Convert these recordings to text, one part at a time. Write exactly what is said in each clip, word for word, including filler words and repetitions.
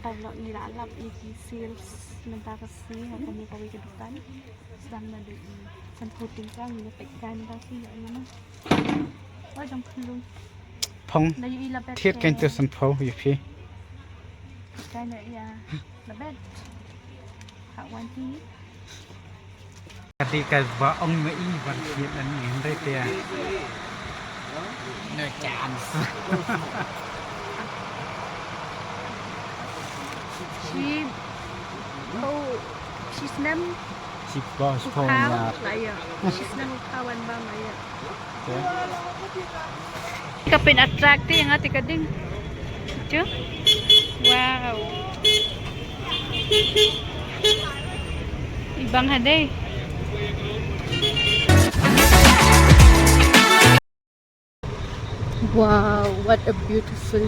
Paralok, ngi la lap ïa ki sales mynta ka sngi ha kane kawei ka dukan. Sdang naduh sanphew tyngka, ngi la peit kai mynta ka sngi ïa ngi ma. Wa jong khunlung. Phong. Da ïohi la bet thied te. Kan tu sanphew ïa phi. Peit kai na ïa la bet. Ha wan ti. Ka dei kaba ong ma i ban thied ani hynrei te. No chance. Shi, oh, shi snem. Shi ko, shi ko. Phaw, ya. La ïa. Shi snem phaw wan bam la ïa. Ka pyn attract ïa nga te ka ding. Chu? Wow. I bang ha dei. Wow, what a beautiful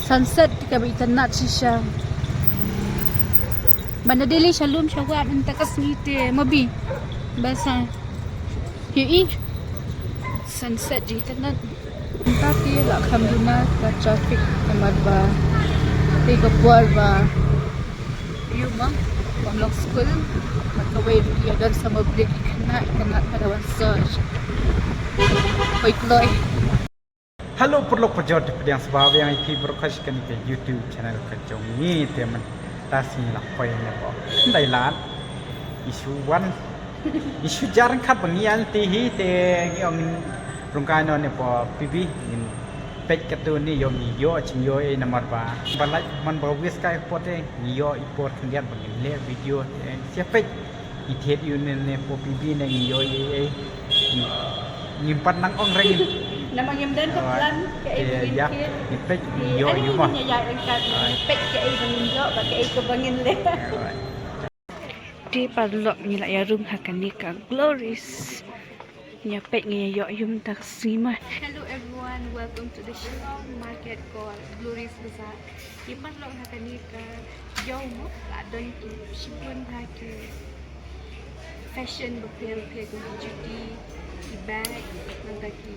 sunset. Te kaba itynnad shisha. Ban da leit sha lum sha wah mynta ka sngi te, mo Bi. Basa. Ïohi. Sunset jong i te nat. Mynta te la kham duna ka traffic namar ba te ka por ba ïoh ma bym long skul. Bad kawei ruh ïa don summer break, i khynnah i khynnah ka da wan sor. Hoi kloi. Hello paralok parajor, pdiang sngewbha biang ïa phi baroh sha kane ka YouTube channel ka jong ngi. Te mynta sngi la poi ne ba Khyndai Lad. Ngi shu wan, ngi shu jar ryngkat ba ngi ïa lynti hi te ngi ong rung kai noh ne ba P B ngin peit katto ne ïoh ngi ïoh jingïoh ei namar ba ba lait man ba wis kai por te ngi ïoh i por khyndiat ba ngin leh video te sia peit. Ngi thied ïa une ne po P B ne ngi ïoh ei ei. Ngim pat nang ong re ngin. Namar ngim don ka plan kaei ba ngin thied. Ngi peit ngi ïoh ïa ma. Ngi peit kaei ba ngin ïoh bad kaei kaba ngin leh. Te paralok ngi la ïa rung ha kane ka Glories. Ngi ïa peit ngi ïa ïoh ïa um ta ka sngi ma. Hello everyone, welcome to the Shillong market called Glories Bazaar. Ki paralok ha kane ka ïew mo la don ki shibun ha ki fashion bapher bapher kum ki juti, ki bag, nangta ki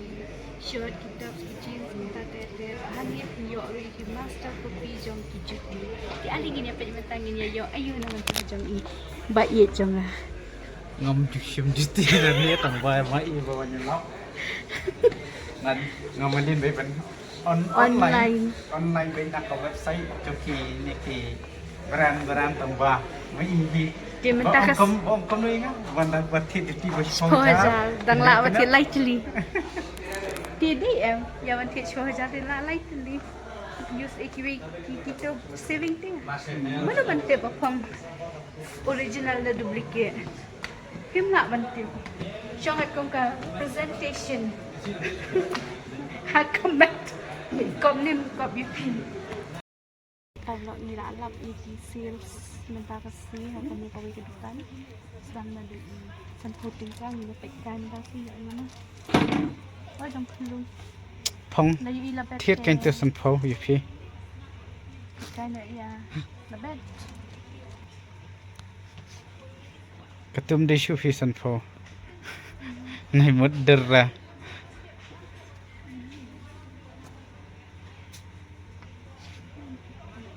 shirt, ki tops, ki jeans, nangta ter ter. Hangne phi ïoh ruh ïa ki master copy jong ki juti. Te ale ngin ïa peit mynta ngin ïa ïoh aïu na mynta jong i ba ïeit jong nga. Ngam ju shim juti da ne tang ba ma i ba wan ïa lap. Ngan ngam lin bai ban on online. Online. Online bai na ka website jong ki ne ki brand brand tang ba ma i hi. Te mynta ka ong kam ong kam ne nga wan da ba thied juti ba shiphew hajar. Shiphew hajar dang lah ba thied lai tylli. Te dei em ïa wan thied shiphew hajar te lah lai tylli. Use ei kiwei ki kito saving te. Mano ban tip ba phong original ne duplicate. Phim lah ban tip. Shong hat kum ka presentation. Ha comment. Kop nim kop ipin. Paralok ngi la lap ïa ki sales mynta ka sngi ha kane kawei ka dukan. Sdang naduh sanphew tyngka ngi la peit kai mynta ka sngi ïa ngi ma. Wa jong khunlung. Phong. Da ïohi la bet thied te. Kan tu sanphew ïa phi. Peit kai na ïa la bet. Katum dei shu phi sanphew. Nai mut dera.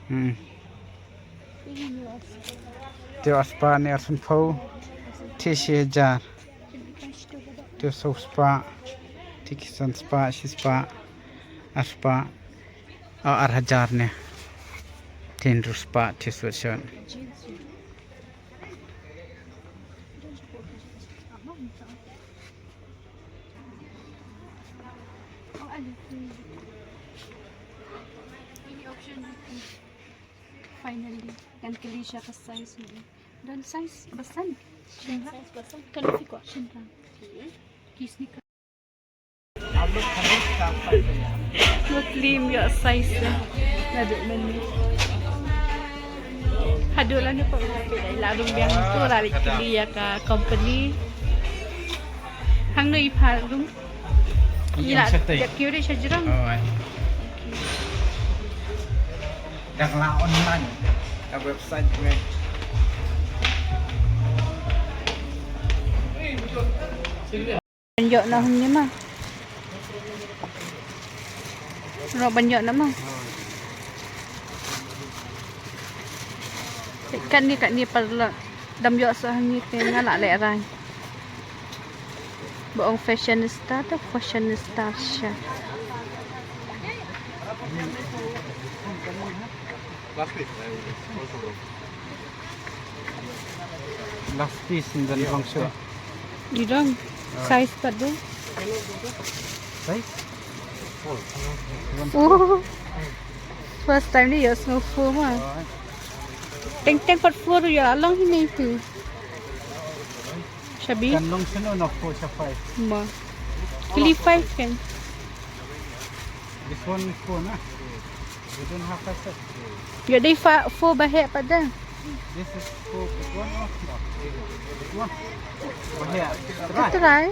Hmm. Te ar spah ne ar sanphew. Te shi hajar. Te saw spah. Te ki san spah, shi spah. Ar spah. O, ar hajar ne. Te hynriew spah te sweatshirt. Finally, ngan kylli sha ka size ne. Don size ba san. Shynrang. Size ba san. Kan phi kwah shynrang. Ki sneaker. Mutlim ïoh size. Naduh mynne. Haduh lane pop la rung biang tu la leit kylli ïa ka company. Hangno i pha rung? I la ïa kiew de sha jrong. Dang la online ka website web. Ban ïoh na hum ni ma. Ro ban ïoh na ma. Katne katne parlok. Dam ïoh sa hangne te nga lah lehraiñ. Ba ong fashionista te fashionista sha. Last piece and then long show. You don't. Size pat do. Size? Oh. First time ni ïohsngew four ma. Teng teng pat four ïa long hi ni tu. Shabi? Kan long shen no four sha five. Ma. Kili five kan. This one is four na. We don't have five set. Ïa dei fa four ba heh pat da. This is four. This one, oh, no. This one. Ba heh. Try. Try.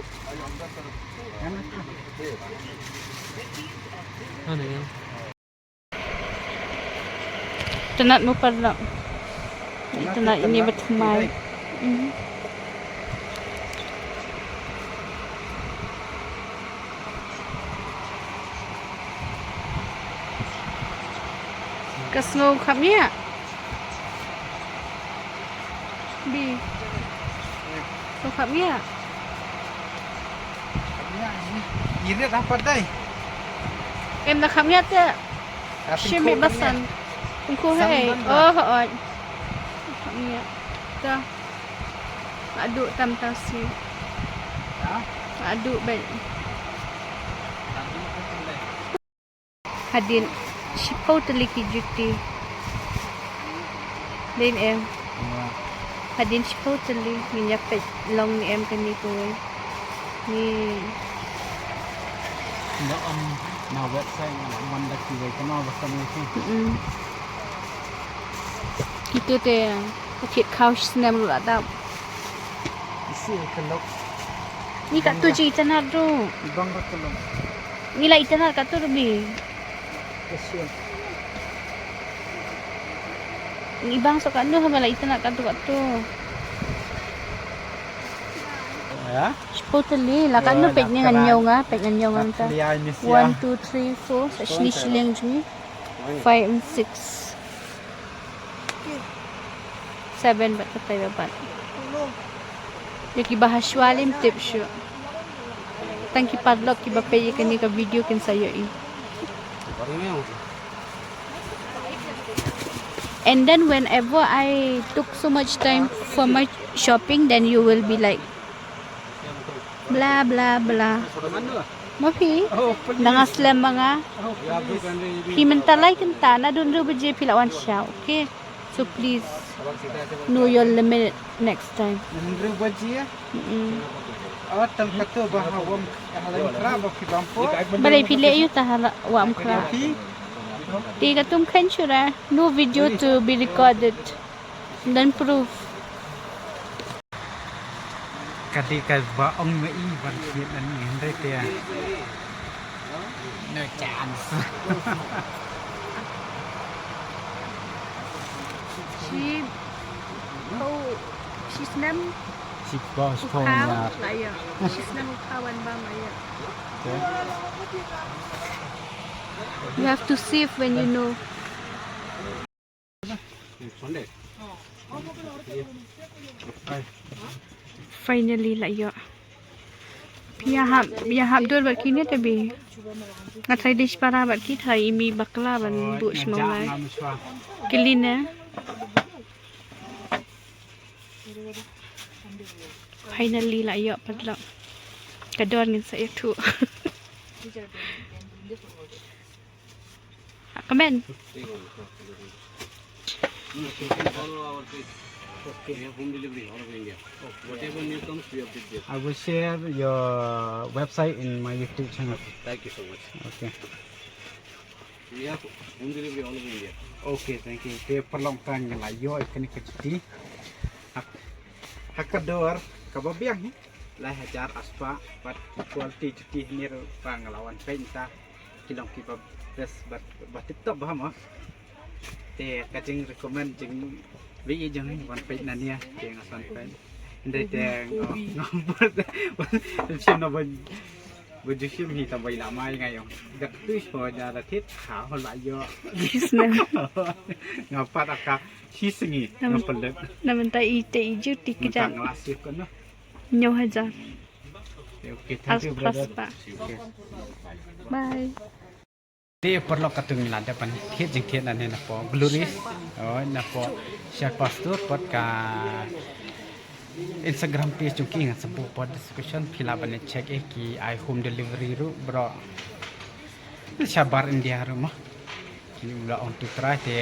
Ano yan? Itynnad mo parlok. Itynnad ine ba thymmai. Mhm. Ka sngew khapngiah. Bi. Sngew khapngiah. Ngi riat ha pat dei. Em da khapngiah te. Shim ba san. Kum khu hei. Oh hooid. Khapngiah. Ta. Adu tam ta si. Adu bel. Hadien shiphew tylli ki juti. Dei ne em? Hadien shiphew tylli ngin ïa peit long ne em kane kawei. Ni. Nga on na website nga la man da kiwei kano ba kano ki. Mm. Kito te ka thied khaw shi snem ruh la dap. Isi ka lok. Ni katto jingïaid itynnad ruh. Ibang ruh ka lok. Ngi la itynnad katto ruh bi. Ngi bang shuh katno haba la itynnad katto katto. Ya? Shiphew tylli la katno peit ne ngan ñiew nga, peit ngan ñiew nga mynta. One, two, three, four, sa shini shilliang jong ngi. Five and six. Seven bad katai ba bad. Ïa kiba ha shuwa lym tip shuh. Tang ki parlok kiba peit ïa kane ka video kin sa ïohi. And then whenever I took so much time for my shopping, then you will be like, bla bla bla. Ma phi? Da nga slem ma nga. Phi mynta lai kynta, naduh hynriew baje phi la wan sha, okay? So please know your limit next time. Hynriew baje? Mm. Oh, tang katto ba ha Wamkhra ba phi bam po. Balei phi leh ïa uta ha Wamkhra? Te katto ym kheiñ shuh re. No video to be recorded. Don proof. Ka dei kaba ong ma i ban thied nangne hynrei te. No chance. Shiphew, shisnem. Shiphew, shiphew u khaw la ïoh. Shisnem u khaw wan bam la ïoh. Okay. You have to save when you know. Finally la ïoh. Ïa hap, ïa hap dur bad kine te bi. Nga tharai dei shipara bad ki tharai i mei bakla ban buh shmang lai. Kylli ne. Finally la ïoh parlok. Ka dor ngin sa ïathuh. Comment. All our things. Okay. We have home delivery all over India. Okay. Whatever new comes, we update this. I will share your website in my YouTube channel. Thank you so much. Okay. We have home delivery all over India. Okay, thank you. Te parlok, tang la ïoh kane ka juti. Ha ka dor kaba biang hi. Lai hajar aspah, bad quality juti hangne ruh ba nga la wan peit mynta ki long kiba best bad ba tip top bha mo. Te ka jing recommend jing bi i jong wan peit nangne te nga sa wan peit. Hynrei te nga nga bad shen na ban Ba ju shim hi tang ba i la mai nga ïong. Dak tu sho ja da thied ha hol ba ïoh. Kis na. Nga pat aka shi sngi nga Nam- pynlut. Na mynta i te i ju ti Mynta kjat. Nga la save kan noh. Hynñiew hajar. Okay, thank As you, brother. Plus ba. Okay. Bye. Te paralok, katto ngi la dep ban thied jingthied nangne napoh Glories. Oh, napoh Sherpa Store, pat ka Instagram page jong ki ngan sa buh hapoh description, phi lah ban check ïa ki ai home delivery ruh bro. Shabar India ruh mo. Ki u la ong tu trai te,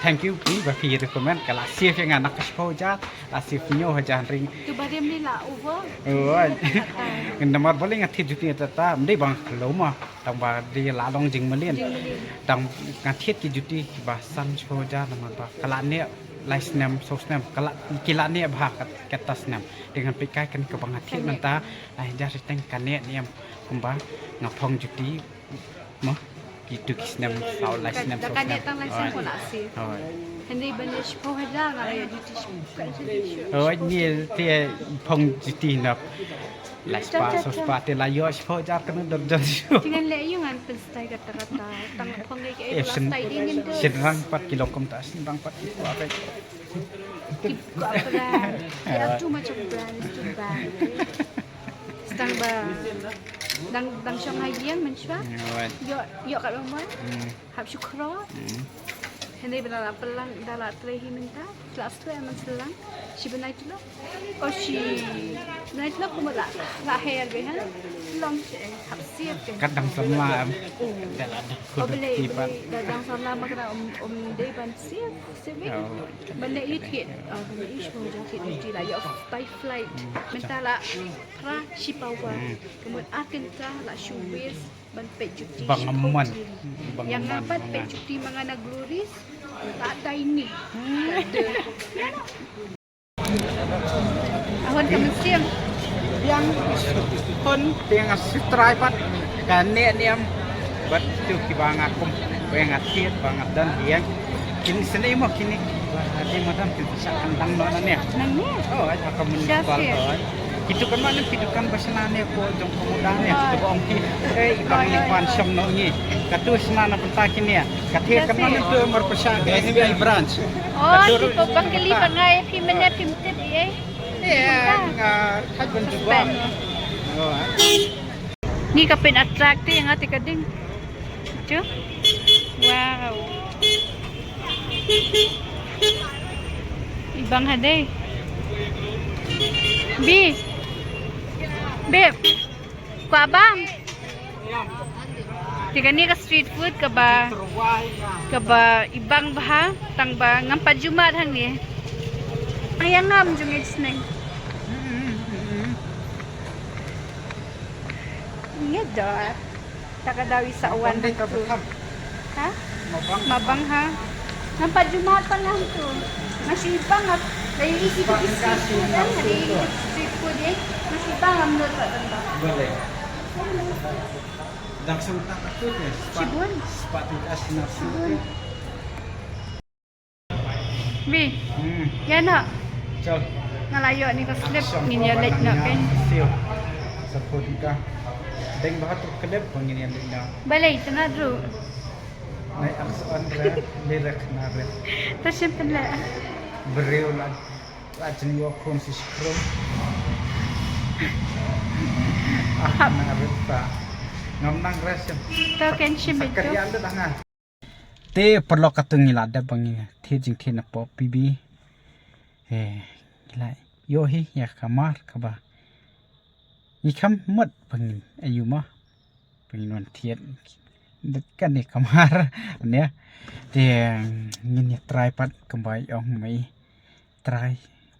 thank you ki ba phi recommend, ka la save ïa nga na ka shiphew hajar, la save hynñiew hajar ring. Tu ba rim ni la over. Oh, ai. Namar balei nga thied juti ta ta, ym dei ba nga khlem mo. Tang ba dei la long jingmlien. Jingmlien. Tang nga thied ki juti kiba san shiphew hajar namar ba ka la neh lai snem saw snem, ka la, ki la neh bha kat, kata snem. Te ngan peit kai kane kaba nga thied mynta lai hajar shiteng ka neh niam kumba nga phong juti mo. Kitu ki snem saw lai snem saw snem. Ka neh tang lai snem ko la save. Hooid. Hynrei ban ïa shiphew hajar nga la ïa juti shiphew. Hooid, ni te phong juti na lai spah, saw spah te la ïoh shiphew hajar kane dor jan shu. Te ngan leh ïa ngan pynstyle kata kata. Tang phong ngai ka eh, la style dei ngin tu. Shynrang pat ki long kumta, shynrang pat ki kwah pat. Ki kwah brand. Ki have too much of brand, is too bad. Tang ba dang, dang shong ha ïing mynshuwa. Hooid. Ïoh, ïoh kat ba mon. Hmm. Hap shu khrot. Hmm. Hynrei ba la pynlang, da la trei hi mynta. La shu em man shu lang. Shi bnai tu la. Oh, shi bnai tu la kumba la, la hair be ha. Long shi, eh, hap siap, eh. Kat dang samla em. Oh. Da la da. Oh, kudu balei, tipat. Balei da dang samla ma ka dang ym, ym dei ban siap, siap, eh. Oh. Ban leh ïa thied. Oh, ban leh ïa shu ja thied juti la ïoh spy flight. Hmm. Mynta la phra shi pawa. Hmm. Ka mut ar kynta la shu waste. Ban peit juti. Bang aman. Bang aman. Ïa nga pat peit juti ma nga na Glories. Ta dei ni. Ahun ka mynsiem. Biang hun biang a sitrai pat. Ka neh niam. Bad tu kiba nga kum. Ba nga thied ba nga don biang. Kine sene mo kine. Ba dei madam kine sa kan dang noh nangne. Nangne? Oh, ai ha ka municipal. Kitu kan ma ki dukan ba shna ne ko jong ka muda ne. Kitu ba ong ki. Eh, i bang ni pan shong noh ngi. Katu shna na pynta kine. Katu kan ma tu mar pyrshah ka S B I branch. Oh, tu ko bang kali ba ngai phi mene phi mtip eh. Eh, nga thaj ban jubok. Oh. Ni ka pyn attract te nga te ka ding. Chu. Wow. I bang ha dei. Bi. Beb. Kwah bang. Te kane ka street food kaba, kaba i bang bha tang ba ngam pat ju mad hangne. Ai ngam ju ngeit sneng. Nge da. Ta ka daw i sa wan hangtu. Ha? Ma bang ha. Nampak Jumaat tang hangtu. Masih bang ap. Dari isi tu isi tu kan dari street food eh. Masih bang am lut pat tang. Boleh. Dang sum tak tu ni. Shibun. Sepatu as na. Shibun. Bi. Hmm. Ïa noh. Chal. Nga la ïoh ni ka slip ngin ïa leit noh kan. Sio. Sa pud ka. Deng ba tu kedep ngin ïa leit noh. Balei tena dru. Nai aksan re lirek na re. Ta sim pen le. Briew la la jin ïoh khun si skrum. Ah, na re ta. Ngam nang re sim. To ken sim itu. Te paralok katto ngi la dep ba ngi thied jingthied napoh P B. Eh, ngi la ïoh hi ïa ka mar kaba ngi kham mut ba ngin ïoh ma ba ngin wan thied. Dep kane ka mar ne. Te ngin ïa try pat kumba i ong ma i. Try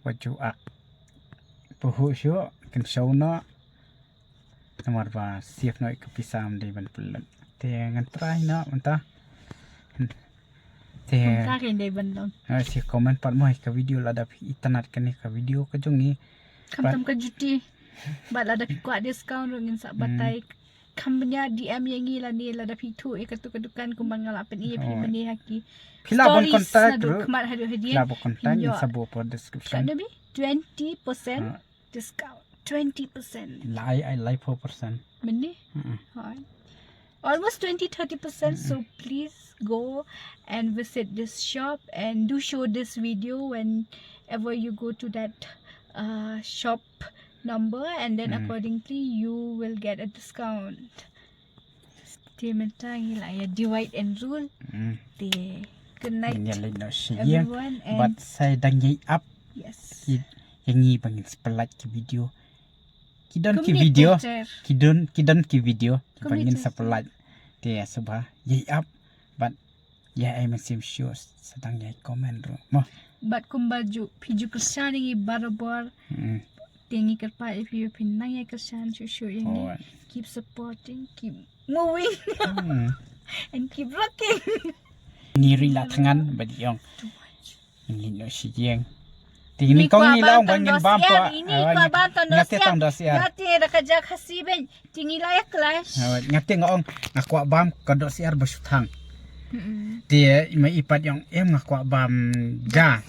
wat ju ak. Puhu shu kin show noh. Namar ba save noh ïa ka pisa ym dei ban pynlut. Te ngan try noh mynta. Te mynta kein dei ban long. Ngan shu comment pat mo ïa ka video lada phi itynnad kane ka video ka jong ngi. Khamtam ka juti. Bad lada phi kwah discount ruh ngin sa batai. Kham bniah D M ïa ngi lane lada phi thuh ïa katu ka dukan kumba nga la pyni ïa phi mynne ha ki. Phi lah ban contact ruh. Khmat haduh hadien. Phi lah ban contact, ngin sa buh hapoh description. Twenty percent discount. Twenty percent. Lai ai lai four percent. Mene? Mm. Hoi. Almost twenty, thirty percent. So please go and visit this shop and do show this video whenever you go to that uh, shop number, and then Mm. accordingly you will get a discount. Te mynta ngi la ïa divide and rule. Mm. Te good night Ngin ïa leit noh shi ïing. Everyone, and Bad sa dang ïai ap yes. ki ïa ngi ba ngin sa pynlait ki video. Ki don ki Kumne video. picture. Ki don ki don ki video. Ba Kumne ngin sa picture. pynlait. Te suba ïai ap bad ïa ai mynsiem shuh sa dang ïai comment ruh. Mo. Bad kumba ju phi ju kyrshan ïa ngi barabor. Mm. Te ngi kyrpad ïa phi, phi nang ïa kyrshan shuh shuh ïa ngi. Oh. Keep supporting, keep moving Mm. and keep rocking. Ni ri la thngan ba di ong. Ni no shi ïing. Ti Ni ni kong kwah ni bam long tang bang ngin dos bam siar, kwa. ini kwah bam tang dos Ngate siar. tang dos siar. Ngate da ka ja Khasi ben. Ti ngi la ïa clash. Ngate nga ong nga kwah bam ka dos siar ba shu thang. Mm-mm. Ti ma i pat ong em nga kwah bam ja.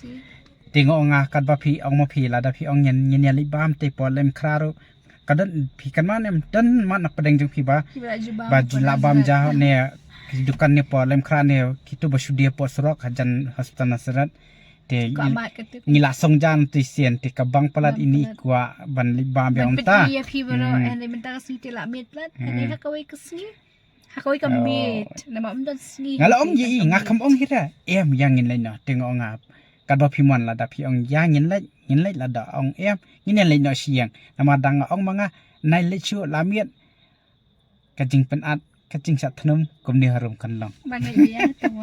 Ti nga ong nga kat ba phi ong ma phi la da phi ong ngin ngin ïa leit bam te por lem khra ruh. Ka don phi kan man em don man na pdeng jong phi ba. Ki ba ju bam. Ba ju la bam ja ne ki dukan ne por lem khra ne kitu ba shu dia por surok hajan hospital Nasrat. Te Ka mat ka tu. Ngi la song jan tu sien te ka bang palat ini kwah ban leit bam biang ta. Phi bro Hmm. And mynta ka sngi te la miet palat. And ha kawei ka sngi. Ha kawei ka miet. Namar ym don sngi. Nga la ong ïa i nga kham ong hi ra. Em ïa ngin leit noh te nga ong ap. Kat ba phi mon la da phi ong ïa ngin leit ngin leit la da ong em ngin ïa leit noh shi ïing. Namar dang nga ong ma nga nai leit shu la miet. Ka jingpynat ka jingshah thnum kumne harum kan long. Ba ngai ïa tu mo.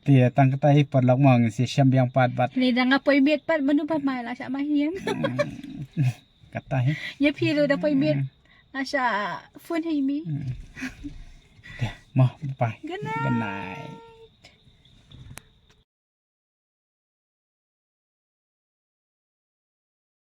Te tang kata i paralok mo ngin sa shem biang pat bad. Ni dang nga poi miet pat manu ba mai la sha mai ïing. Kata hi. Ïa phi ruh da poi miet. La sha phone hi mi. Te mo bye. Good night. Good night.